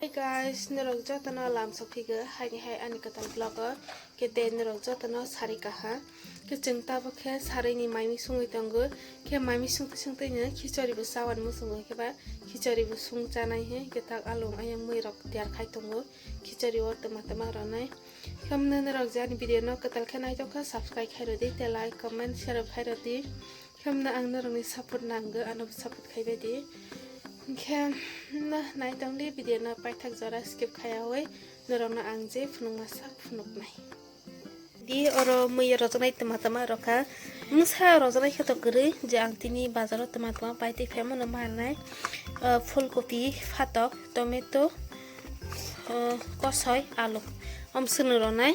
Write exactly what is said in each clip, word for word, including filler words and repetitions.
Hey guys, norok jotono lamsok phigo haini hai ani kwtal vlog o. Khe de norok jotono sari kaha. Khe chwng tabuk khe sarini maimi sungwi tongo. Khe maimi sungtwi sungtwino khichori bo chawan muchungo, khe ba khichori bo sung chanai he. Khe tak alung ayang mui rok tiyar khai tongo. Khichori o twma twma ronai. Khe norok je ani video no kwtal khe naitokha, subscribe khai rwdi, tei like, comment, share khai rwdi. Khe ang norokni support nango, ano support khai bai di. Khe na naitongdi video no paithak jora skip khaiyawi norokno ang je phunukma sak phunuknai. Di oro mui rwjaknai twma twma rokha. Mungsa rwjaknai khe to kwrwi je ang tini bazaro twma twma pai tei phaimano manai. Ah, phulkopi, phatok, tomato, ah, kosoi, alu. Om swrwng ronai.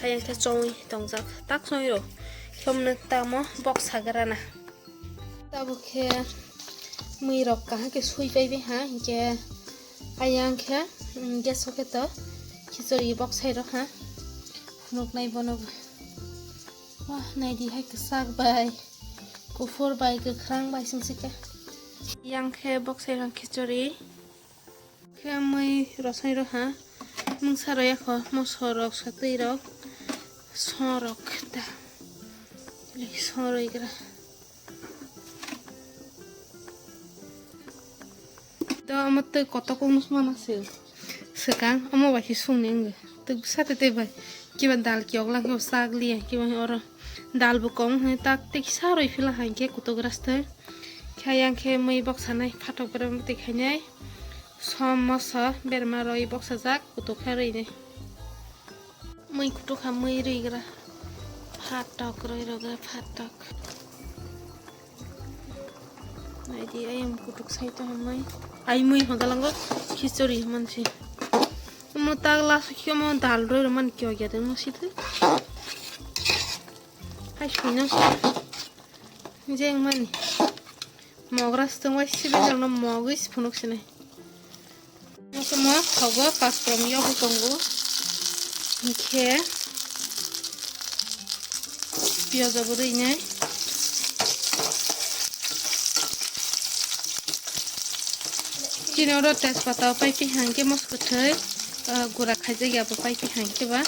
Ayang khe chongwi tongjak. Tak chongwi rw. Khe omno tamo bok sagrana. Tabuk khe mui rok kaham khe sui pai bai ha, hinkhe ayang khe, mm, gas o khe to khichori bok sai rok ha. Phunuknai bono bo. Wah, naidi hai kwchak bai, kuphur bai, kwkhwrang bai song si khe. Yang khe bok sai rok khichori. Khe mui rosai rok ha, mungsa rok yakho, moso rok, satwi rok, so rok ta, so roi gra. To omo twi kotok wng mana se swkang, omo bai khe songni wngwi. Twi bwsa twi twi bai kiba dal kiyok lang khe sak liya, kiba oro dal bo kong hwnwi tak tei kisa roi phila hai khe kotok rastwi. Khe ayang khe mui bok sanai phatok berem twi khainai. Som moso berma roi bok sajak kutuk khe rwi nai. Mui kutuk kha mui rwi gra. Phatok roi rw gra phatok. Naidi ayam kutuk sai to mui. Ai mui hoda lango khichori mansi. Mo tagla sukhi mo dal roi rw man kyo gya de mo situ. Hai sui nang. Jeng mani. Mogra swtwng bai sibe jangno mogwi si phunuk sinai. Moso mo thogo pasprom yogwi tongo. Hinkhe piyaj bo rwi nai. Chini oro tejpata o pai phi hang khe moso kwthwi, ah, gura khaijak ya bo pai phi hang khe ba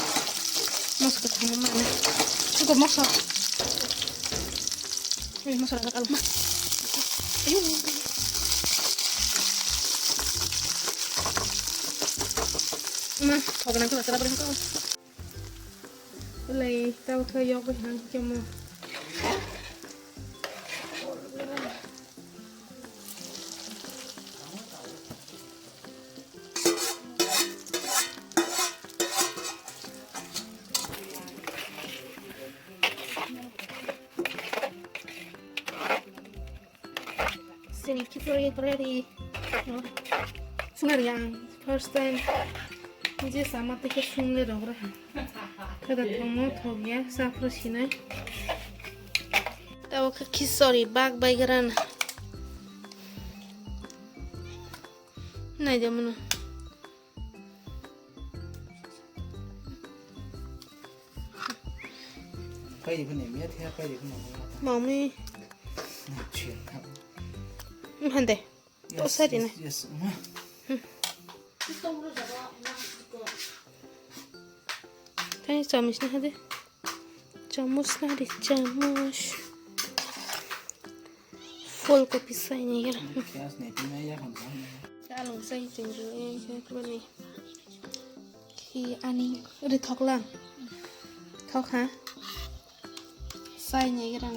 moso kwthang mano. Chuko moso. Ui, moso rajak alma. Ayu. Ma, thok nang khe ba chara bari hang khe. Belai tabuk khe yok bai hang khe mo. Sini khichuri ready. Sungari ang first time je sama teke sungle rogra. Kada thomo thogya sapro sinai. Tabo khe khichuri bak bai gran. Nai de mano. Kai di phani, miya thiya kai di phani. Mami. Na chiya na. Hande. To sari na. Yes. Tani chamus na hade. Chamus na hade, chamus. Full kopi sai ni gira. Along sai tingru e bani. Khi ani ri thok lang. Thok ha. Sai ni gira.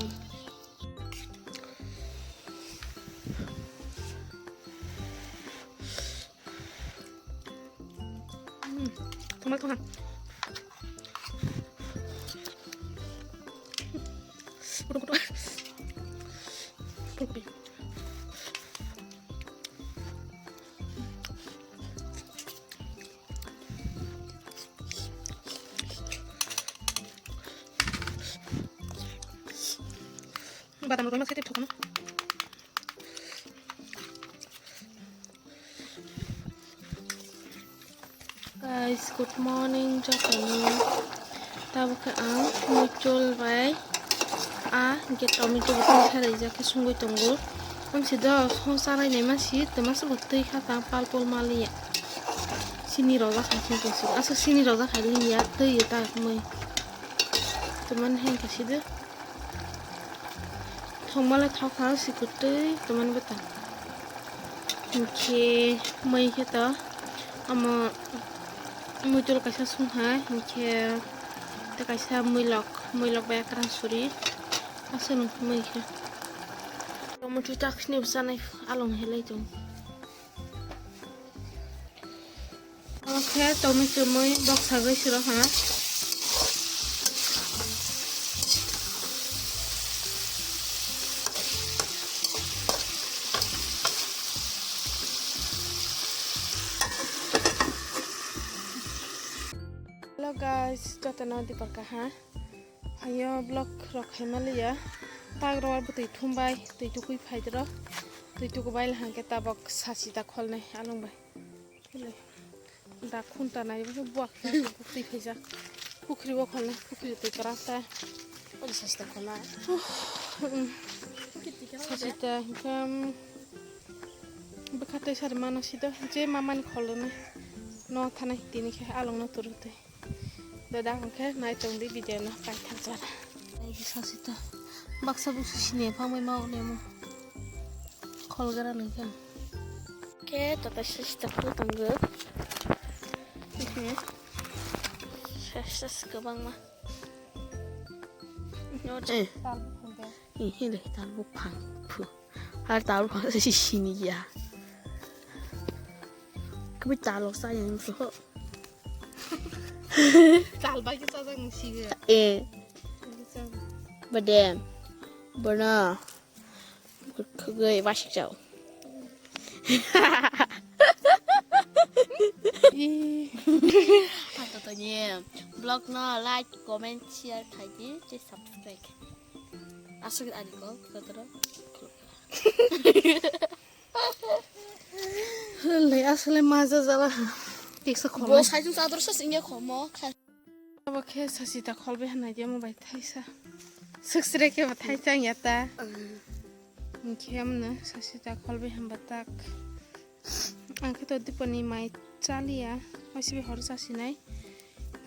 Hmm, tomato ha. Kutuk kutuk. Kutuk. Badam rok ma sete thokno. Guys, good morning jotono. Tabuk khe ang muichol bai a hwnkhe tomato bo tong khe raijak khe sungwi tongo. Amsi do song chalainai masi twmasa bo twi kha tang pal pol maliya. Sini rojak hai khe tong sio. Aswk sini rojak hai liya twi ta mui. Tumani hai khe sidi. Thongmale thokha si kwtwi tumani bwtang. Hinkhe mui khe to omo muitul kaisa sung hai hinkhe tei kaisa muilok, muilok bai kwran suri aswk mui khe. Omo twi tak sini bwsa nai along helai tong. Omo khe tomato mui bok sagwi siro ha. Hello guys, jotono dipor kaha. Ayo vlog rok khaima liya. Tak rok bwtwi thumbai, twi tukui phaidro. Twi tukubai hwnkhe tabok sachita kholnai along bai. Hele. Da khunta nai bo buak ta twi phaijak. Pukhri o kholnai, pukhri twi kwrak ta. Oji sachita kholna. Sachita hwnkhe, um, bwkha tei sari mano sida. Je mamani kholnai. No thanai tini khe along no turu twi. Dada hwnkhe nai tongdi video no paithak jora. Nai khe sachita. Baksa busu sini phangbai ma onemo. Kholgra nang khe. Khe tota sachita kho tonggo. Mhm. Sachita kwbangma. No. Eh. Tal buphang de. Ihe de tal buphang phu. Har tal buphang se sini ya. Kami talok saya yang so. Tal bagi saja nung sini. Eh. Bagi saja. Badem. Bana. Kagay wasik jao. Ih. Hato to ni vlog no like, comment, share khai di, tei subscribe. Aswk ani ko kotoro. Hwlwi aswlwi maja jala. Tiksa kholo. Bo saijung chador sa singya khomo. Abo khe sachita kholbai hwnai de omo bai thaisa. Suksre khe bo thaisa wngya ta. Hinkhe amno sachita kholbai hwnba tak. Ang khe to diponi mai chaliya. Waisibi horo chasinai.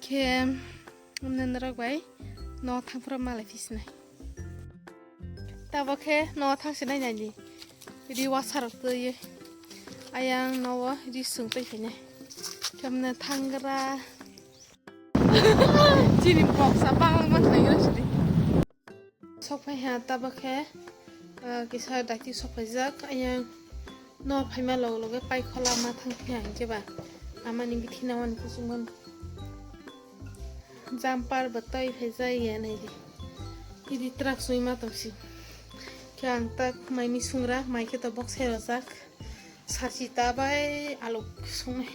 Khe amno norok bai no thangphuru malai phisinai. Tabok khe no thangsinai naidi. Ri wasarok twi. Ayang no ri swng twi phainai. Khe amno thangra. Chini boksa bangma khlai rw sidi. Sok phai ha tabok khe, ah, kisa daiti sok phaijak. Ayang no phaima logo logo paikhola ma thang phiya hinkhe ba amani bithi nawani kuchukmano. Jumper bo twi phaijak ya naidi. Idi truck sui ma tongsi. Khe ang tak mai mi sungra mai khe to bok sai rojak. Sachita bai aluk sungnai.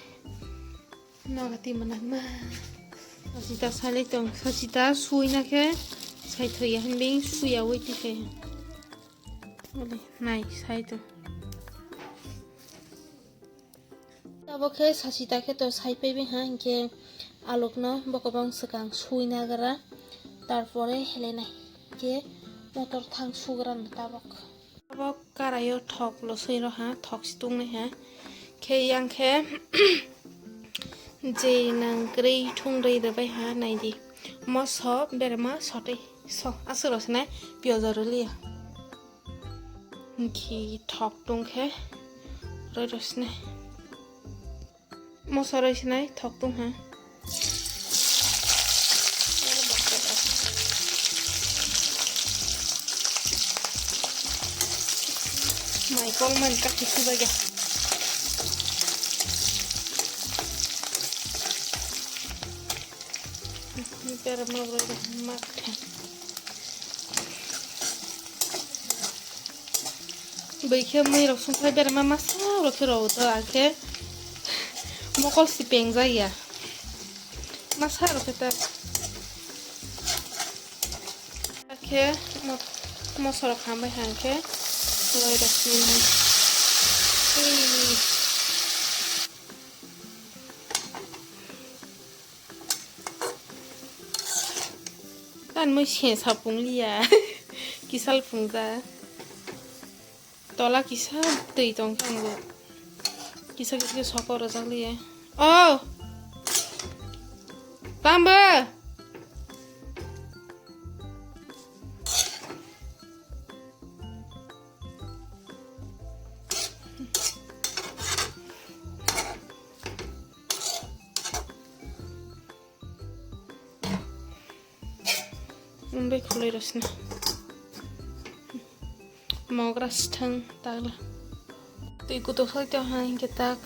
Nogati manakma. Sachita salai tong. Sachita suina khe saithoi ya hinbing suya wai tikhe. Ole, nai, sai tong. Abo khe sachita khe to sai paibi ha, hinkhe alukno bokobong swkang suina gra, tarpore helenai. Hinkhe motor thang sugra no tabok. Abo karaio thok losoi rw ha, thok si tongnai ha. Khe yang khe je nang kwrwi thung rwi rwbai ha, naidi. Moso berma sotwi so aswk rw sinai piyaj rw liya. Hinkhe thok tong khe rwi rw sinai. Moso rwi sinai thok tong ha. Mai kol mani kaki subai ga. Ni pera ma bro ma kha. Bai khe mui rok songkhlai berma masa rok khe rw to, ang khe mokol si peng jak ya. Masa rok khe ta. Khe mo-, moso rok hambai hang khe loi rok sini. Ui. Tan mui se sapung liya. Kisal phung ja. Tola kisa twi tong khe ang bo kisa kisa soko rwjak liya. Oh. Tamba. Umbe khulai rosna. Mogra sthang tagla. Twi kutuk soi to ha hinkhe tak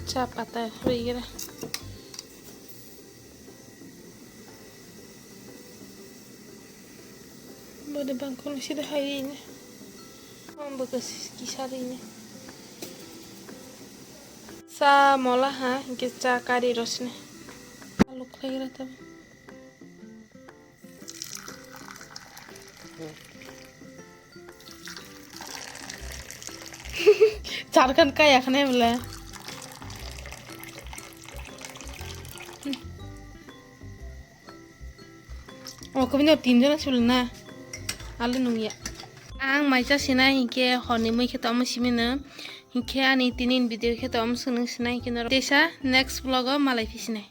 cha pata rwi gira. Bode bangkon sida hai ne. Om baka kisa ri ne. Cha mola ha hinkhe cha kari rosne. Alu khlai gira ta. Charkhan kaya khane bole. O kobino tinjon aswk na. Alu nungya. Ang maisa sinai hinkhe horni mui khe tongma simino. Hinkhe ani tinin video khe tongma swnung sinai hinkhe norok teisa next vlog o malai phi sinai.